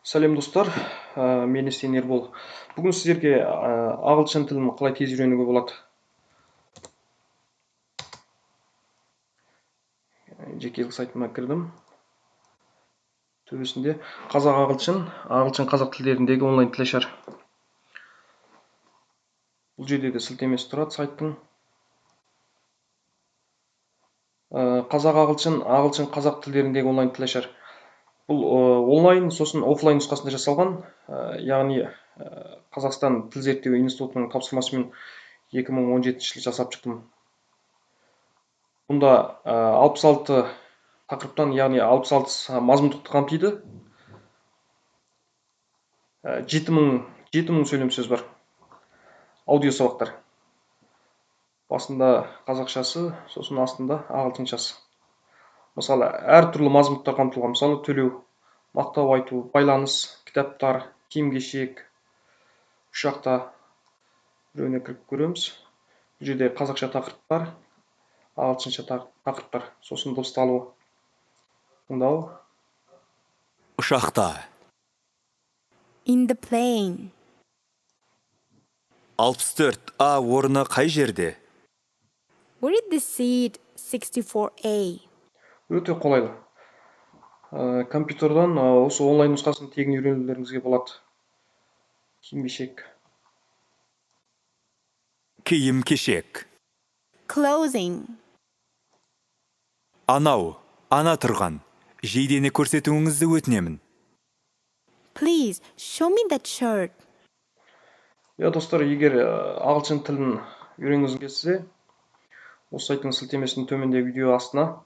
Сәлем, достар, мен Есен Ербол. Бүгін сіздерге ағылшын тілін қалай тез үйренуге болады? Жеке сайтыма кірдім. Төбесінде қазақ, ағылшын, ағылшын, қазақ тілдеріндегі онлайн тілашар. Бұл жерде де сілтемесі тұрады сайттың. Қазақ, ағылшын, ағылшын, қазақ тілдеріндегі онлайн тілашар. Бұл онлайн, сосын офлайн нұсқасында жасалған, яғни Қазақстан тіл зерттеу институтының тапсырмасымен 2017 жылы жасап шықтым. Бұнда 66 тақырыптан, яғни 66 мазмұндықты қамтиды. 7000 сөйлем сөз бар. Аудио сабақтар. Басында қазақшасы, сосын астында ағылшыншасы. Мысалы, әртүрлі мазмұндар қамтылған. Мысалы, төлеу, мақтау айту, байланыс, кітаптар, киім-кешек, ұшақта. Біреуіне кіріп көреміз. Бұл жерде қазақша тақырыптар, ағылшынша тақырыптар, сосын дыбысталуы, тыңдау. Ұшақта. In the plane. 64 А орны қай жерде? Where is the seat 64A? Өте қолайлы. Компьютерден осы онлайн нұсқасын тегін үйренулеріңізге болады. Киім-кешек. Киім-кешек. Clothing. Анау, ана тұрған. Жейдені көрсетуіңізді өтінемін. Please show me that shirt. Иә, достар, егер ағылшын тілін үйренгіңіз келсе, осы сайттың сілтемесін төмендегі видео астына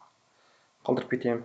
қалдырып кетемін.